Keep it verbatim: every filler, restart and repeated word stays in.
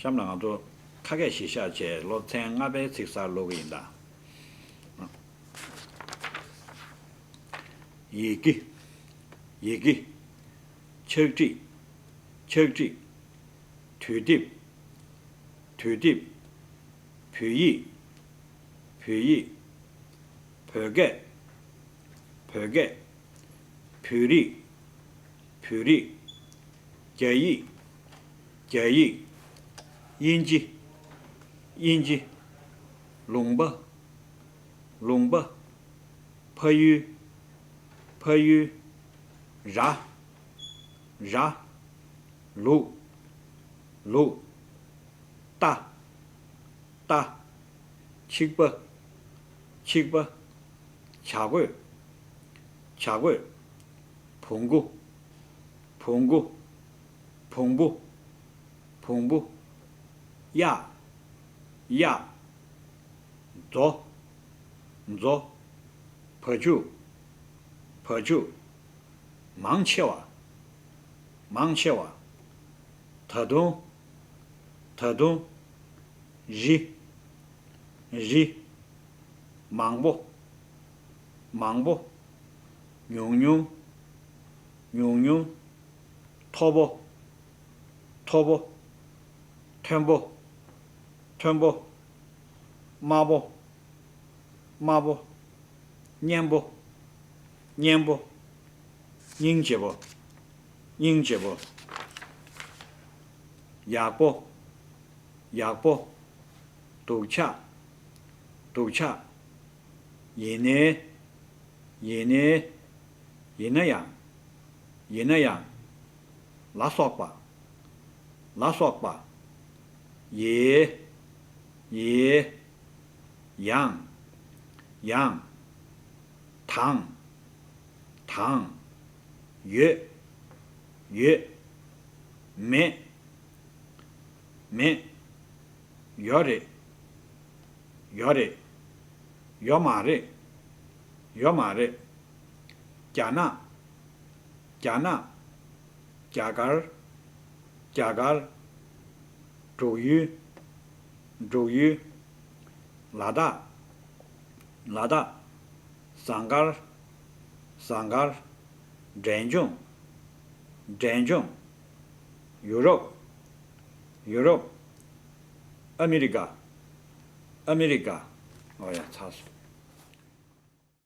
གཤམ་ལ་ང་ཚོ་ཁ་སྐད་གཞི་བཞག་བྱས་སློབ་ཚན་ལྔ་པའི་ཚིག་གསར་ཀློག་གི་ཡིན་ད། ཡི་གེ། ཡི་གེ། ཕྱག་བྲིས། ཕྱག་བྲིས། དུས་དེབ། དུས་དེབ། བོད་ཡིག། བོད་ཡིག། བོད་སྐད། བོད་སྐད། བོད་རིགས། བོད་རིགས། རྒྱ་ཡིག། རྒྱ་ཡིག། དབྱིན་ཇི། དབྱིན་ཇི། ལུང་པ། ལུང་པ། ཕ་ཡུལ། ཕ་ཡུལ། ར། ར། ལུག། ལུག། རྟ། རྟ། ཆིག་པ། ཆིག་པ། བྱ་རྒོད། བྱ་རྒོད། བོང་གུ། བོང་གུ། བོང་བུ། བོང་བུ། གཡག། གཡག། མཛོ། མཛོ། བ་ཕྱུགས། བ་ཕྱུགས། མང་ཆེ་བ། མང་ཆེ་བ། ད་དུང་། ད་དུང་། རི། རི། མང་པོ། མང་པོ། ཉུང་ཉུང་། ཉུང་ཉུང་། མཐོ་པོ། མཐོ་པོ། མཐོན་པོ། མཐོན་པོ། དམའ་པོ། དམའ་པོ། སྙན་པོ། སྙན་པོ། སྙིང་རྗེ་པོ། སྙིང་རྗེ་པོ། ཡག་པོ། ཡག་པོ། སྡུག་ཅག། སྡུག་ཅག། ཡིན་ནའི། ཡིན་ནའི། ཡིན་ན་ཡང་། ཡིན་ན་ཡང་། ལ་སོགས་པ། ལ་སོགས་པ། ཡེ། ཡེ། ཡང་། ཡང་། དང་། དང་། ཡོད། ཡོད། མེད། མེད། ཡོད་རེད། ཡོད་རེད། ཡོད་མ་རེད། ཡོད་མ་རེད། རྒྱ་ནག། རྒྱ་ནག། རྒྱ་གར། རྒྱ་གར། འབྲུག་ཡུལ། འབྲུག་ཡུལ། ལ་དྭགས། ལ་དྭགས། ཟངས་དཀར། ཟངས་དཀར། འབྲས་ལྗོངས། འབྲས་ལྗོངས། ཡུ་རོབ། ཡུ་རོབ། ཨ་མི་རི་ཀ། ཨ་མི་རི་ཀ། ཨོ་ཡ་ཚར་སོང་